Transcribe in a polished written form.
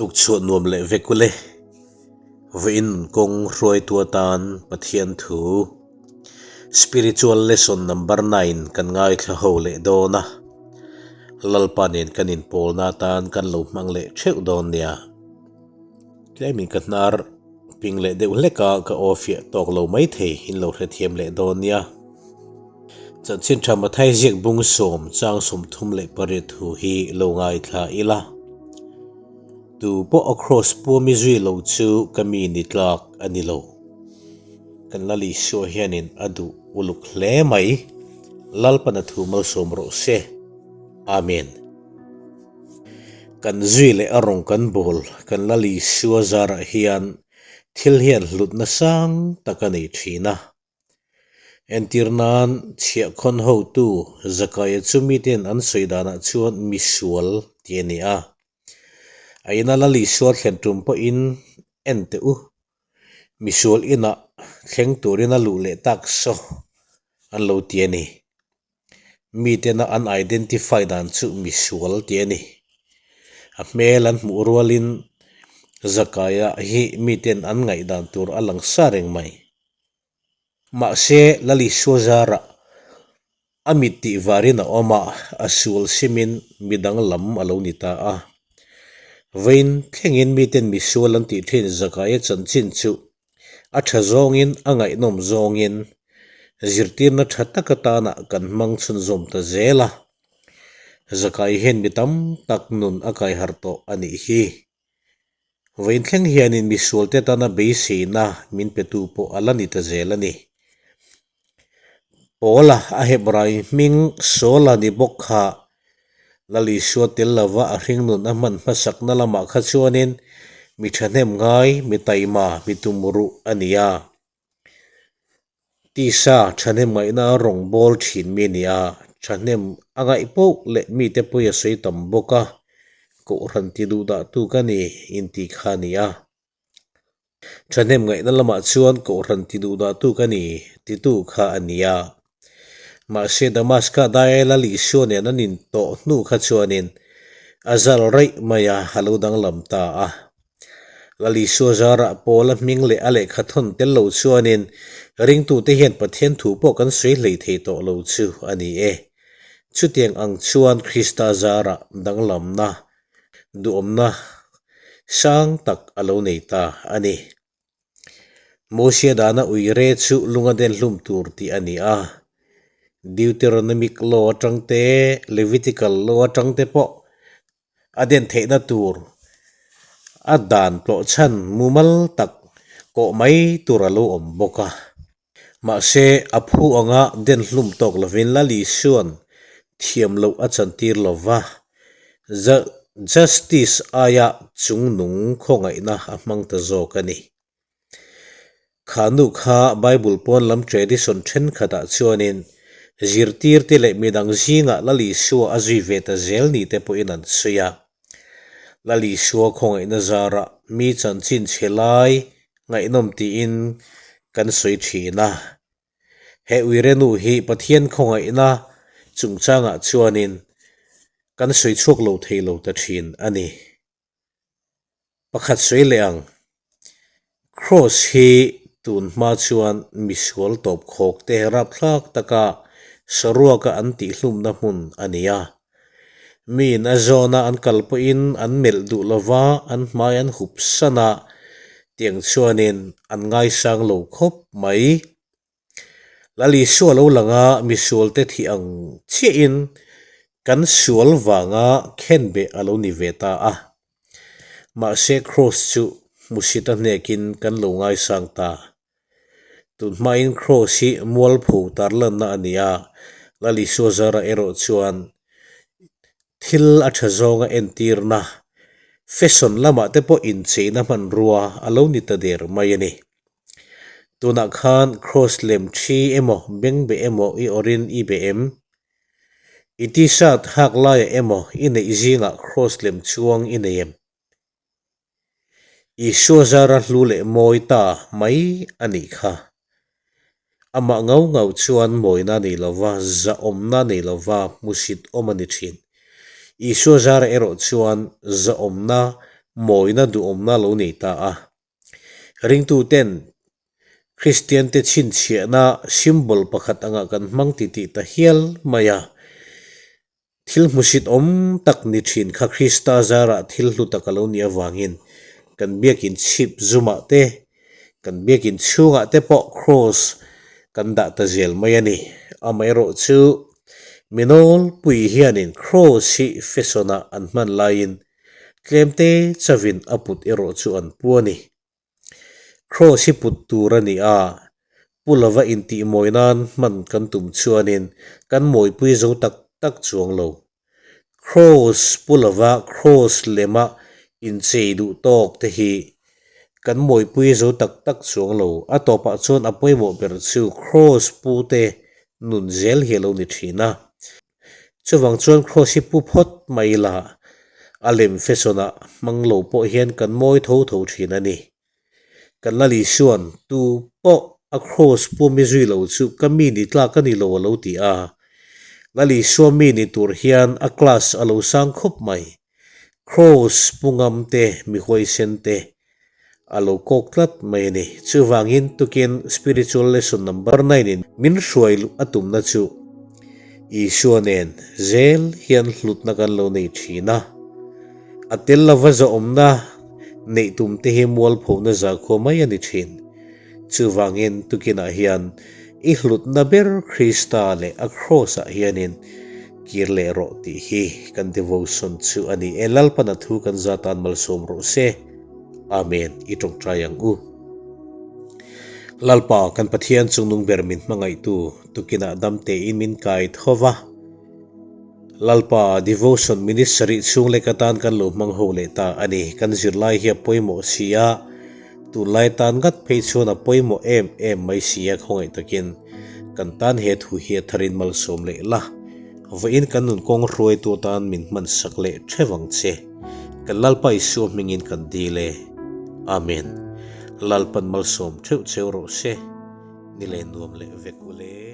Tukchhuah nuam leh vek ule. Vawiin kawng hruaitu atan Pathian thu Spiritual Lesson Number Nine kan ngaithla ho leh dawn a. Lalpa nen kan inpawlna atan kan lo hmang leh theuh dawn nia. Tlemin ka hnar ping leh deuh hlek a, ka aw fiah tawk lo maithei in lo hrethiam leh dawn nia. Chanchin tha Mathai ziak bung sawm chang 38 thu hi lo ngaithla ila. Tu pawh a kraws puami zui lo chu ka mi ni tlak a ni lo. Kan Lal Isua hianin a duh uluk hle mai. Lalpan a thu malsawm rawh se. Amen. Kan zui leh a rawng kan bawl kan Lal Isua zarah hian thil hian hlutna sang tak a nei thin a. Entir nan chhiahkhawn hotu Zakaia chu miten an sawi danah chuan misual tih a ni a. A ina Lal Isua thlen tum pawhin en teh u, misual inah thleng turin a luh leh tak saw an lo ti a ni. Mitena an identify dan chu misual tih a ni. A hmel an hmuh rualin Zakaia hi miten an ngaihdan tur a lang sa reng mai. Mahse, Lal Isua zarah a mit tih varin a awm a, a sual simin midang lam a lo ni ta a. Vawiin thlengin miten misual an tih thin Zakaia chanchin chu A tha zawngin, a ngaihnawm zawngin zirtirna tha tak atana kan hmang chhunzawm ta zel a. Zakai hian mi tam tak nun a kai harh tawh a nih hi. Vawiin thleng hianin misualte tana beiseina min petu pawh a la ni ta zel a ni. Paula a Hebrai hming Saula ni bawk kha Lal Isua tel lova a hringnun a hman hmasakna lamah kha chuanin mi thahnem ngai, mi taima, mi tumruh a ni a. Tisa thahnem ngaihna a rawn bawl thin mi a ni a, thahnem a ngaih poh leh mite pawi a sawi tam bawk a, Kohhran ti duh dahtu ka ni inti kha a ni a. Thahnem ngaihna lamah chuan Kohhran ti duh dahtu ka ni titu kha a ni a. Mahse Damaska daia Lal Isua nen an intawh hnu kha chuanin a zal raih mai a, a lo danglam ta a. Lal Isua zarah Paula hming leh a lehkha thawn tel lo chuanin ringtute hian Pathian thu pawh kan sawi hlei thei tawh lo chu a ni e. Chutiang ang chuan Krista zarah danglamna duhawmna sang tak a lo nei ta a ni. Mosia dana uire chu lunga den hlum tur tih a ni a, Deuteronomic Law atang te, Levitical Law atang te pawh a den theihna tur a dan tlawh chhan mumal tak kawh mai tur a lo awm bawk a. Mahse, a phu anga den hlum tawk lovin Lal Isua'n thiam loh a chantir lo va, Justice aia chungnung khawngaihna a hmang ta zawk a ni. Kha nu kha Bible pawn lam tradition thenkhatah chuanin zirtirte leh midang zingah Lal Isua a zui ve ta zel ni te pawhin an sawi a. Lal Isua khawngaihna zarah mi chanchin chhe lai ngaihnawm tiin kan sawi thin a. He uirenu hi Pathian khawngaihna chungchangah chuanin kan sawi chhuak lo thei lo ta thin a ni. Pakhat sawi leh ang, Kraws hi tun hma chuan misual tawp khawk te rapthlak taka saruaka an tihhlumna hmun a ni a. Miin a zawna an kal pawhin an melh duh lova an hmai an hup san a, tiang chuanin an ngaisang lo khawp mai. Lal Isua lo langa misualte thih ang chiahin kan sual vanga khenbeh a lo ni ve ta a. Mahse Kraws chu hmusit a hnekin kan lo ngaisang ta. Tun hmain Kraws hi mualpho tarlanna a ni a, Lal Isua zara erawh chuan thil a tha zawnga entirna, fashion lamah te pawh incheina hmanrua a lo ni ta der mai a ni. Tunah khan Kraws lem thi emaw bengbeh emaw i awrin i be em? I t-shirt hak laiah emaw i neih zingah Kraws lem chuang i nei em? Isua zara hlu leh mawi ta mai a nih kha. Amah ngau ngau chuan mawina nei lova, zahawmna nei lova hmusit awm a ni thin. Isua zara erawh chuan zahawmna, mawina duhawmna a lo nei ta a. Ringtuten Kristiante chhinchhiahna symbol pakhat angah kan hmang titih ta hial mai a. Thil hmusit awm tak ni thin kha Krista zarah thil hlu tak a lo nih avangin kan biakin chhip zumah te, kan biakin chhungah te pawh kraws kan dah ta zel mai a ni. Amaherawhchu, mi nawlpui hianin kraws hi fashion-ah an hman laiin tlemte chavin a put erawh chu an pu a ni. Kraws hi put tur a ni a, pu lova intihmawi nan hman kan tum chuanin kan mawipui zo tak tak chuang lo. Kraws pu lova kraws lema inchei duh tawk te hi kan mawipui zo tak tak chuang lo. A tawpah chuan a pawimawh ber chu kraws pu te nun zel hi a lo ni thin a. Chuvang chuan kraws hi pu phawt mai ila, a lem fashion-ah hmang lo pawh hian kan mawi tho tho thin a ni. Kan Lal Isua'n tu pawh a kraws pu mi zui lo chu ka mi ni tlak a ni lo a lo ti a. Lal Isua mi ni tur hian a class a lo sang khawp mai. Kraws pu ngam te, mi huaisen te a lo kawk tlat mai a ni. Chuvangin tukin Spiritual Lesson Number 9 in min hruai luh a tumna chu Isua nen zel hian hlutna kan lo nei thin a. A tel lova zawhawmna neih tum te hi mualphona zakhua mai a ni thin. Chuvangin tukinah hian i hlutna ber Krista leh a Kraws-ah hianin kir leh rawh tih hi kan devotion chu a ni e. Lalpan a thu kan zatan malsawm rawh se. Amen. I tawngtai ang u. Lalpa kan Pathian chungnung ber min hmangaihtu tukinah dam tein min kai tho va. Lalpa devotion minute sarih chhung lek atan kan lo hmang ho leh ta a ni. Kan zirlai hi a pawimawh si a, tunlai tan ngat phei chuan a pawimawh em em mai si a khawngaih takin kan tan he thu hi a tharin malsawm leh la. Vawiin kan nun kawng hruaitu atan min hman sak leh theuh ang che. Kan Lalpa Isua hmingin kan dil e. Amen. Lalpan malsawm theuh cheu rawh se. Ni leh nuam leh vek u le.